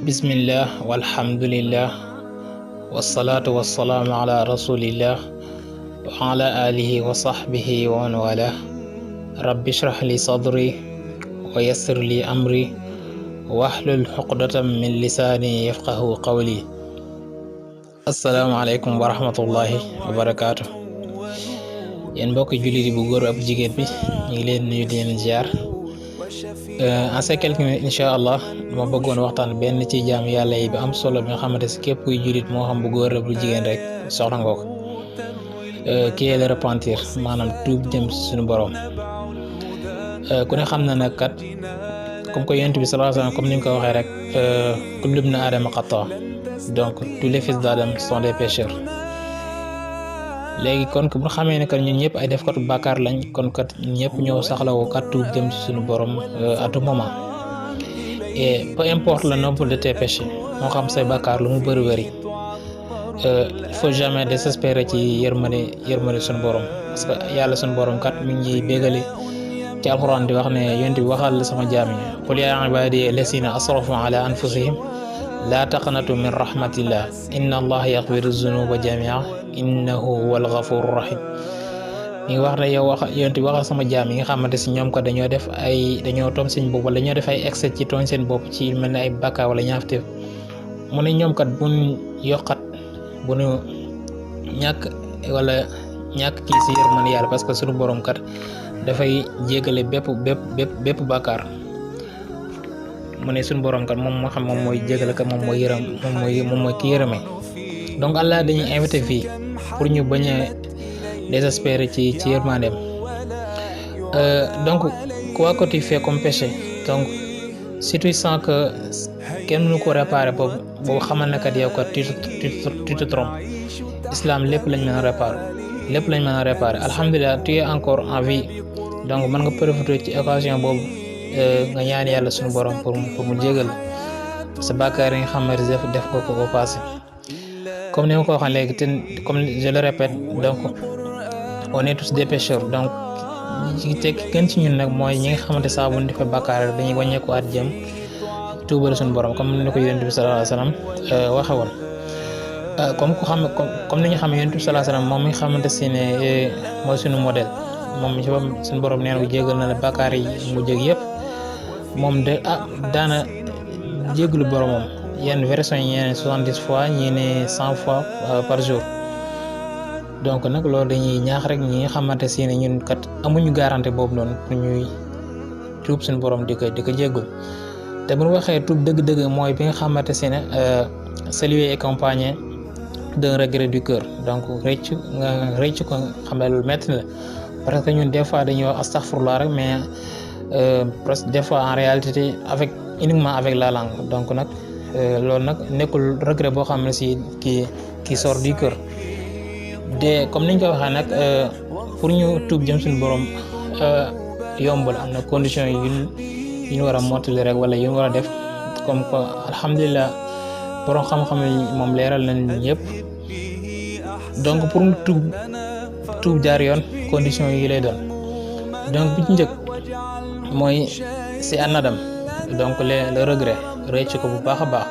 bismillah walhamdulillah wassalatu wassalamu ala rasulillah wa ala alihi wa sahbihi wa man wala. Rabbi shrah li sadri wa yassir li amri wahlul uqdatan min lisani yafqahu qawli. Assalaamu aleykum wa rahmatullahi wa barakaatu. Yéen mbokki jullit bu góor ak jigéen bi ñu ngi leen nuyu di leen ziar. En ces quelques minutes incha allah dama bëggoon waxtaan benn ci jaam yàlla yi bi am solo bi nga xamante si képp kuy jullit moo xam bu góor bu jigéen rek soxla nga ko qui est le repentir, maanaam tuub jëm suñu borom. Ku ne xam na nag kat comme que yonent bi sallallahu alayhi wa sallam comme ni nga ko waxee rek kullu ibni aadama xataa, donc tous les fils d'Adam sont des pécheurs. léegi kon bu xamee ne kat ñun ñëpp ay defkatu bàkkaar lañ, kon kat ñëpp ñoo saxlawoo kat tuub jëm ci suñu borom à tout moment. Et peu importe le nombre de tes péchés, moo xam say bàkkaar lu mu bëri il faut jamais désespérer ci yërmande suñu borom, parce que yàlla suñu borom kat mi ngi bégale ci alxuraan di wax ne yonent bi waxal sama jaam yi qul yaa ibaadiya llaziina asrafu ala anfusihim laa taqnatu min rahmatillah inna allaha yaxfiru zunuba jamia innahu huwal ghafurur rahim. mi ngi wax ne yow yonent bi waxal sama jaam yi nga xamante si ñoom ko dañoo toom seen bopp wala dañoo def ay excès ci tooñ seen bopp ci mel ne ay bàkkaar wala ñaafteef. mu ne ñoom kat buñ yokkat bu ñu ñàkk kii si yërmande yàlla, parce que suñu borom kat dafay jéggale bépp bàkkaar. mu ne suñu borom kat moom moo xam moom mooy jéggale kat moom mooy ki yërëme. donc Allah dañuy invité fii pour ñu bañ a désespérer ci yërmandeem. donc quoi que tu fais comme péché, donc si tu sens que kenn mënu ko réparer boobu xamal ne kat yow kat tu te trompes. Islam lépp lañ mën a réparer alhamdulilah, tu es encore en vie, donc mën nga profiter ci occasion boobu nga ñaan yàlla suñu borom pour mu jégal sa bàkkaar yi nga xam ne def ko passé. comme ni ma ko waxee léegi te comme je le répète, donc on est tous des pécheurs. donc ci gën ci ñun nag mooy ñi nga xamante saa bu ñu defee bàkkaar dañuy wàññeeku at jëm tuubal suñu borom, comme ni ko yonent bi sallallahu alayhi wa sallam waxe woon. comme ni ñu xam yonent bi sallallahu alayhi wa sallam moom mi nga xamante si ne mooy suñu modèle, moom ci boppam suñu borom nee na ko jégal na la bàkkaar yi mu jég yëpp. moom daana jégalu boromam yenn version yi ñee ne 70 fois ñii ne 100 fois par jour. donc nag loolu dañuy ñaax rek ñi nga xamante si ne ñun kat amuñu garantie boobu noonu pour ñuy tuub suñu borom di ko jéggul. te bu ñu waxee tuub dëgg-dëgg mooy bi nga xamante si ne saluer et accompagné d'un regret du cœur. donc rëcc ko xam ne loolu métti la, parce que ñun des fois dañuy wax astaghfirullah rek, mais presque des fois en réalité uniquement avec la langue. donc nag loolu nag nekkul regret boo xam ne si qui sort du cœur. comme niñ ko waxee nag pour ñu tuub jëm suñu borom yombul, am na condition yu ñu war a mottali rek wala yu ñu war a def. comme que alhamdulilah borom xam-xam yi moom leeral nañ ñëpp. donc pour ñu tuub jaar yoon condition yi lay doon. donc bi ci njëkk mooy c'est un nadam, donc le regret rëcc ko bu baax a baax.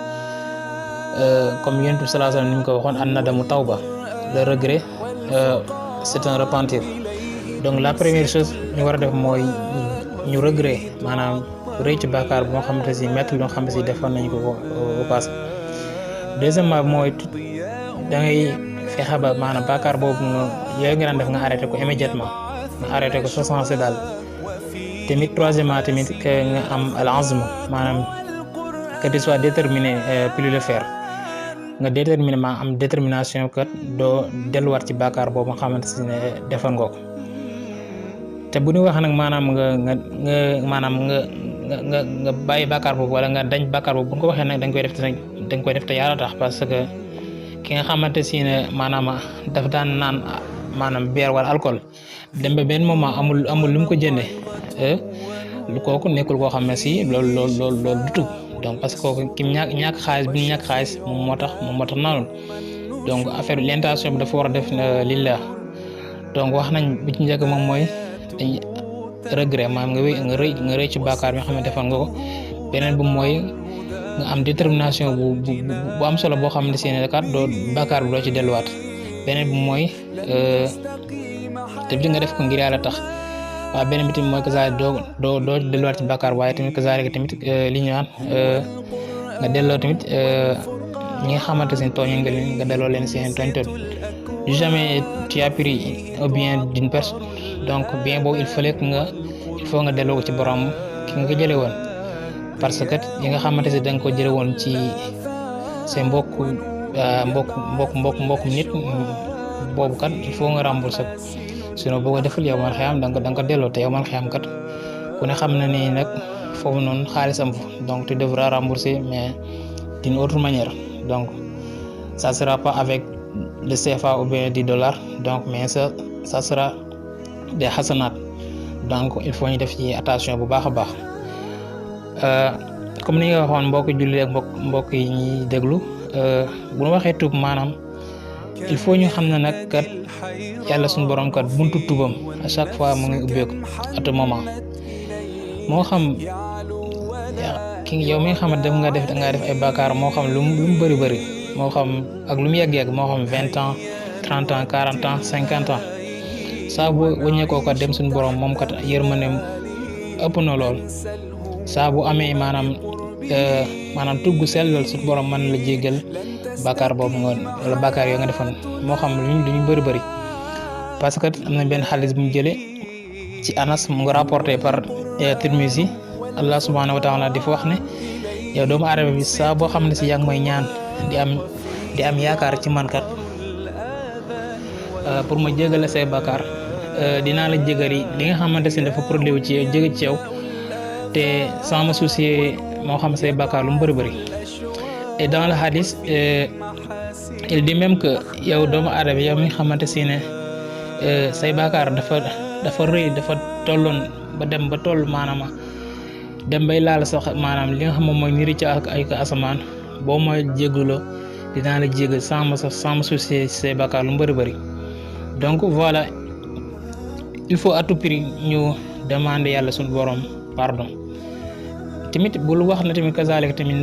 comme yonent bi sallallahu alayhi wa sallam ni mu ko waxoon an nadamu tawba, le regret c'est un repentir. donc la première chose ñu war a def mooy ñu regret, maanaam rëcc bàkkaar boo xamante si métti loo xam ne si defoon nañ ko bu passé. deuxièmement mooy da ngay fexe ba maanaam bàkkaar boobu yooyu nga daan def nga arrêté ko immédiatement, nga arrêté ko sa sensé daal. tamit troisièmement tamit que nga am al azm, maanaam que tu sois déterminé plus le faire, nga déterminé maa am détermination kat doo delluwaat ci bàkkaar boobu nga xamante si ne defoon nga ko. te bu ñu wax nag maanaam nga bàyyi bàkkaar boobu wala nga dañ bàkkaar boobu bu ñu ko waxee nag dañ koy def te yàlla tax, parce que ki nga xamante si ne maanaam daf daan naan maanaam bière wala alcool dem ba benn moment amul lu mu ko jëndee kooku nekkul koo xam ne si loolu du tub. donc parce que kooku ki ñàkk xaalis bi ñu ñàkk xaalis moom moo tax naanul. donc affaire l'intention bi dafa war a def lillah. donc wax nañ bi ci njëkk moom mooy regret, maanaam nga rëy ci bàkkaar bi nga xam ne defoon nga ko. beneen bi mooy nga am détermination bu am solo boo xam ne si ne kat doo bàkkaar bi doo ci delluwaat. beneen bi mooy te nga def ko ngir yàlla tax waaye beneen bi tamit mooy kazaalik doo delluwaat ci bàkkaar waaye tamit kazaalik tamit li ñu naan nga delloo tamit ñi nga xamante ne tooñ nga delloo leen seen tooñ. Jamais tu as pris un bien d'une personne donc bien boobu il faut nga delloo ko ci borom ki nga ko jëlee woon parce que yi nga xamante ne da nga ko jëlee woon ci say mbokkum nit boobu kat il faut nga rembourser ko sinon boo ko deful yow man xëyam da nga ko delloo te yow man xëyam kat ku ne xam na ni nag foofu noonu xaalis am fa donc tu devras rembourser mais d'une autre manière donc ça sera pas avec le CFA ou bien $10 donc mais ça sera des hasanat donc il faut ñu def ci attention bu baax a baax comme ni nga waxoon mbokk julli ak mbokk yi ñuy déglu bu ñu waxee tuub maanaam il faut ñu xam ne nag kat yàlla suñu borom kat buntu tuubam à chaque fois mu ngi ubbeeku à tout moment moo xam yow mi nga xam ne da nga def ay bàkkaar moo xam lu mu bëri moo xam ak lu mu yàgg moo xam 20 ans 30 ans 40 ans 50 ans saa bu wëññeekoo kat dem suñu borom moom kat yërmandeem ëpp na lool saa bu amee maanaam tugg sell lool suñu borom mën la jéggal bàkkaar boobu wala bàkkaar yoo nga defoon moo xam lu ñu bëri parce que am na benn xaalis bu mu jëlee ci Anas mu ngi rapporté par Tirmizi Allah subhanahu wa taala di fa wax ne yow doomu aadama bi saa boo xam ne si yaa ngi may ñaan di am yaakaar ci man kat pour ma jégale say bàkkaar dinaa la jégali li nga xamante ne dafa produit ci yow jóge ci yow te sans me soucier moo xam say bàkkaar lu mu bëri et dans le hadith il dit même que yow doomu aadama yow mi nga xamante si ne say bàkkaar dafa rëy dafa tolloon ba dem ba toll maanaam dem bay laal sax maanaam li nga xam moom mooy niri ci ay asamaan boo mooy jégaloo dinaa la jégal sans me soucier say bàkkaar lu mu bëri donc voilà il faut à tout prix ñu demander yàlla suñu borom pardon tamit bul wax na tamit kazaalika tamit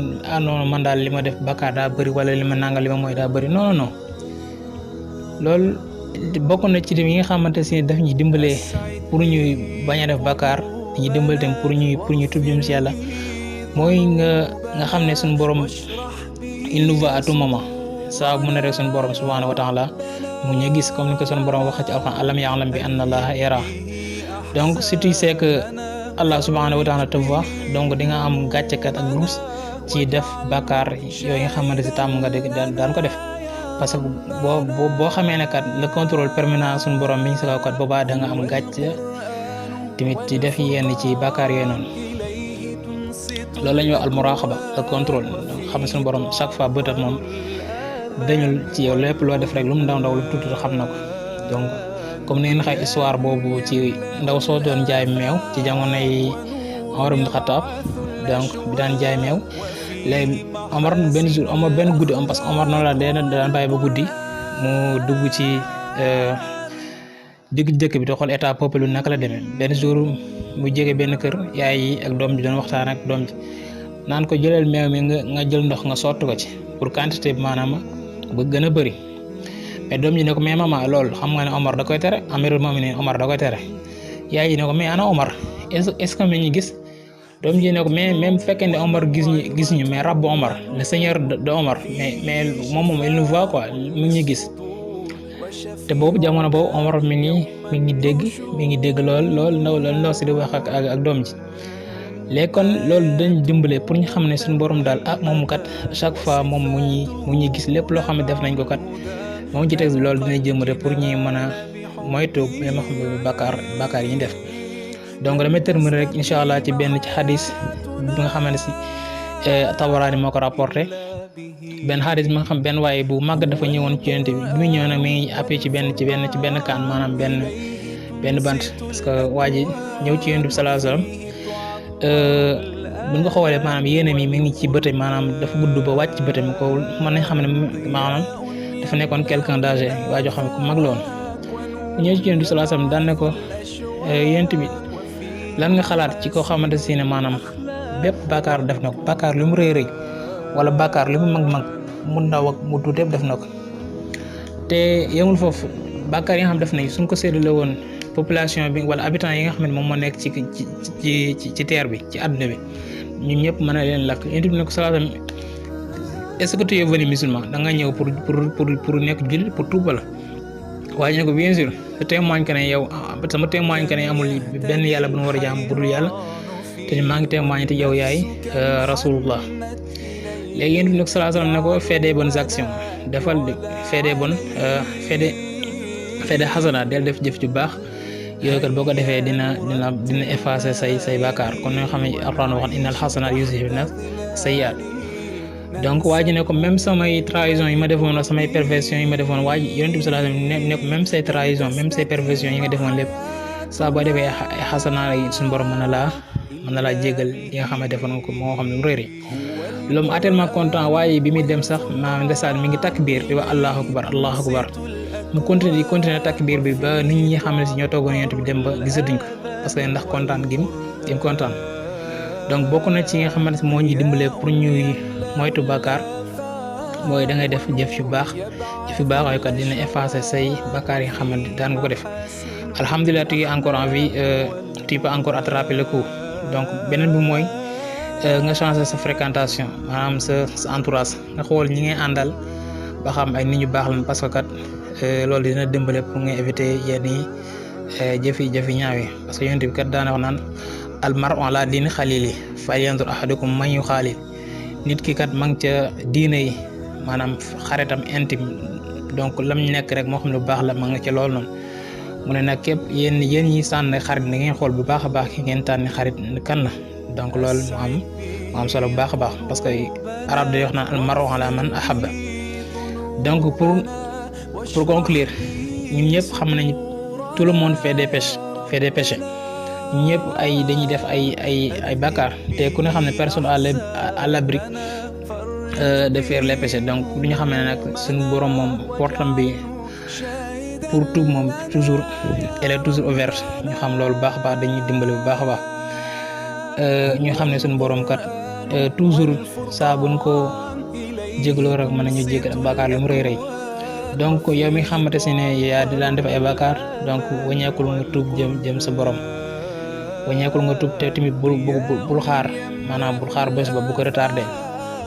non man daal li ma def bàkkaar daa bëri wala li ma nangal li ma mooy daa bëri non loolu bokk na ci yi nga xamante ne daf ñu dimbalee pour ñuy bañ a def bàkkaar dañuy dimbali tamit pour ñu tudd jëm ci yàlla mooy nga xam ne suñu borom il nous voit à tout moment saa mu ne rek suñu borom subhanahu wa taala mu ñu gis comme ni ko suñu borom wax ci alxuraan alam ya'lam bi anna allaha yara donc si tu sais que Allah subhanahu wa taala te voit donc di nga am gàccekat ak ruus ci def bàkkaar yooyu nga xamante si tàmm nga daan ko def parce que boo xamee ne kat le contrôle permanent suñu borom mi ngi si kaw kat boobaa da nga am gàcce tamit ci def yenn ci bàkkaar yooyu noonu loolu la ñuy wax al muraqaba le contrôle xam ne suñu borom chaque fois bëtat moom dañul ci yow lépp loo def rek lu mu ndaw lu tuuti xam na ko donc comme ni ngeen xay histoire boobu ci ndaw soo doon jaay meew ci jamonoy Omar ibn Khattab donc bi daan jaay meew léegi Omar benn guddi am parce que Omar noonu la daan bàyyi ba guddi mu dugg ci digg dëkk bi te xool état peuple bi naka la demee benn jour mu jege benn kër yaay yi ak doom ji doon waxtaan ak doom ji naan ko jëleel meew mi nga jël ndox nga sotti ko ci pour quantité bi maanaam ba gën a bëri mais doom ji ne ko mais maman loolu xam nga ne Omar da koy tere amirul mu'minin Omar da koy tere yaay ji ne ko mais ana Omar est-ce que mi ngi gis doom ji ne ko mais même bu fekkee ne Omar gis ñu mais rabbu Omar le seigneur de Omar mais moom il nous voit quoi mi ngi gis te boobu jamono boobu Omar mi ngi dégg lool ndaw si di wax ak doom ji léegi kon loolu dañ dimbale pour ñu xam ne suñu borom daal moom kat chaque fois moom mu ñuy gis lépp loo xam ne def nañ ko kat moom ci teg loolu dina jëmale pour ñuy mën a moytu li ma xam ne bàkkaar yi ñu def donc damay terminer rek incha allah ci benn ci xadis bi nga xamante si Tabaraani moo ko rapporté benn xadis bi nga xam benn waaye bu màgg dafa ñëwoon ci yonent bi muy ñëw nag mi ngi appuyé ci benn kaan maanaam benn bant parce que waa ji ñëw ci yonent bi sallallahu alayhi wasallam bu nga xoolee maanaam yéene mi ngi ci bëtam maanaam dafa gudd ba wàcc ci bëtam ko mën nañ xam ne maanaam dafa nekkoon quelqu'un d'âgé waa joo xam ne ku mag la woon bu ñëw ci yonent bi sallallahu alayhi wasallam daan ne ko yonent bi lan nga xalaat ci koo xamante si ne maanaam bépp bàkkaar def na ko bàkkaar lu mu rëy wala bàkkaar li mu mag mu ndaw ak mu tuuti yëpp def na ko te yemul foofu bàkkaar yi nga xam def nañ suñ ko séddale woon population bi wala habitants yi nga xam ne moom moo nekk ci terre bi ci àdduna bi ñun ñëpp mën na leen lakk yonent bi ne ko sallallahu alayhi wasallam est-ce que tu es venu musulman da nga ñëw pour nekk jullit pour tuub la waaye ñu ne ko bien sûr te témoigne que ne yow sama témoigne que ne amul benn yàlla bu ñu war a jaam bu dul yàlla te maa ngi témoigne te yow yaay rasulullah léegi yonent bi ne ko sallallahu alayhi wasallam ne ko fais des bonnes actions defal fais des bonnes fais des xasanaat del def jëf ju baax yooyu kat boo ko defee dina effacer say bàkkaar kon ñoo xam ne Alxuraan waxoon innal xasanaat yuzhibna sayyi'aat donc waa ji ne ko même samay trahison yi ma defoon la samay perversion yi ma defoon waa ji Yonent bi sallallahu alayhi wasallam ne ko même say trahison même say perversion yi nga defoon lépp saa boo defee ay xasanaat yi suñu borom mën na laa jégal li nga xam ne defoon nga ko moo xam ne mu réeri loolu mu tellement content waaye bi muy dem sax maa ndeysaan mi ngi takbiir di wax allahu akbar mu continuer takbiir bi ba nit ñi xam ne si ñoo toogoon Yonent bi dem ba gisatuñ ko parce que ndax kontaan gi mu kontaan donc bokk na ci nga xamante moo ñu dimbalee pour ñuy moytu bàkkaar mooy da ngay def jëf yu baax waaye kat dina effacer say bàkkaar yi nga xamante daan nga ko def alhamdulilah tu es encore en vie tu peux encore attraper le coup donc beneen bi mooy nga changer sa fréquentation maanaam sa entourage nga xool ñi ngay àndal ba xam ay nit ñu baax lañ parce que kat loolu dina dimbale pour nga éviter yenn yi jëfi ñaaw yi parce que Yonent bi kat daana wax naan al mar'u ala diini xalili falyanzur ahadukum man yuxaalil nit ki kat ma ngi ca diine yi maanaam xaritam intime donc lam nekk rek moo xam ne bu baax la ma nga ca lool noonu mu ne nag képp yéen ñi sànni xarit da ngeen xool bu baax a baax ki ngeen tànni xarit kan la donc loolu mu am solo bu baax a baax parce que arab day wax naan al mar'u ala man ahabba donc pour conclure ñun ñëpp xam nañu tout le monde fait des péchés ñëpp dañuy def ay bàkkaar te ku ne xam ne personne à l'abri de faire les péchés donc du ñu xam ne nag suñu borom moom portam bi pour tout moom toujours elle est toujours ouverte ñu xam loolu baax a baax dañuy dimbali bu baax a baax ñu xam ne suñu borom kat toujours saa buñ ko jégaloo rek mën nañu jégal ak bàkkaar lu mu rëy donc yow mi xamante si ne yaa di daan def ay bàkkaar donc wañeekul nga tuub jëm sa borom wañeekul nga tuub te tamit bul xaar maanaam bul xaar bés ba bu ko retardé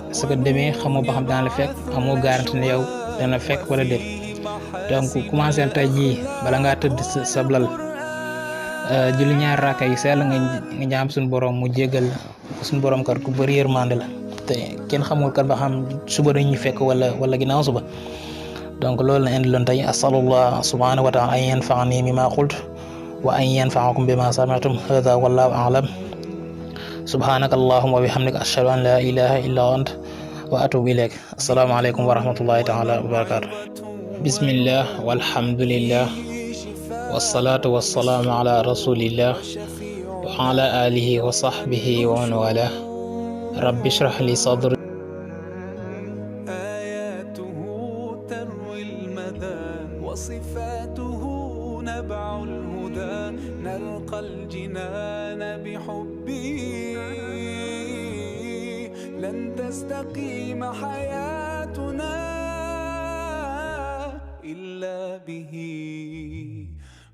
parce que demee xamoo ba xam dana la fekk amoo garanti ne yow dana fekk wala déet donc commencé tey jii bala ngaa tëdd sa blal julli ñaar raaka yi sell nga ñaam suñu borom mu jégal suñu borom kat ku bëri yërmande la te kenn xamul kat ba xam suba dañuy fekk wala ginnaaw suba donc loolu la indi loon tey asalullah subhanahu wa taala an yanfa'ani mimma qultu wa an yanfa'akum bima sami'tum hadha wallahu a'lam subhanaka allahumma wa bihamdika ashhadu an la ilaha illa anta wa atubu ilayk assalamu alaykum wa rahmatullahi ta'ala wa barakatuh bismillah walhamdulillah wassalatu wassalamu ala rasulillah wa ala alihi wa sahbihi wa man wala rabbi shrah li sadri وصفاته نبع الهدى نلقى الجنان بحبه لن تستقيم حياتنا إلا به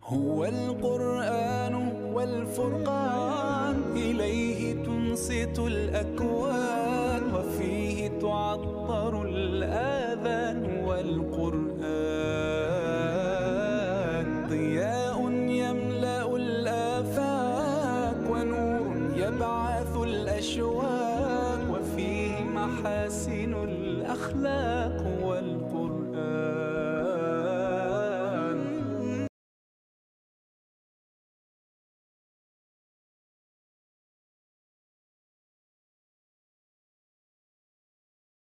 هو القرآن والفرقان إليه تنصت الأكوان وفيه تعطر الآذان والقرآن ضياء يملأ الآفاق ونور يبعث الأشواق وفيه محاسن الأخلاق والقرآن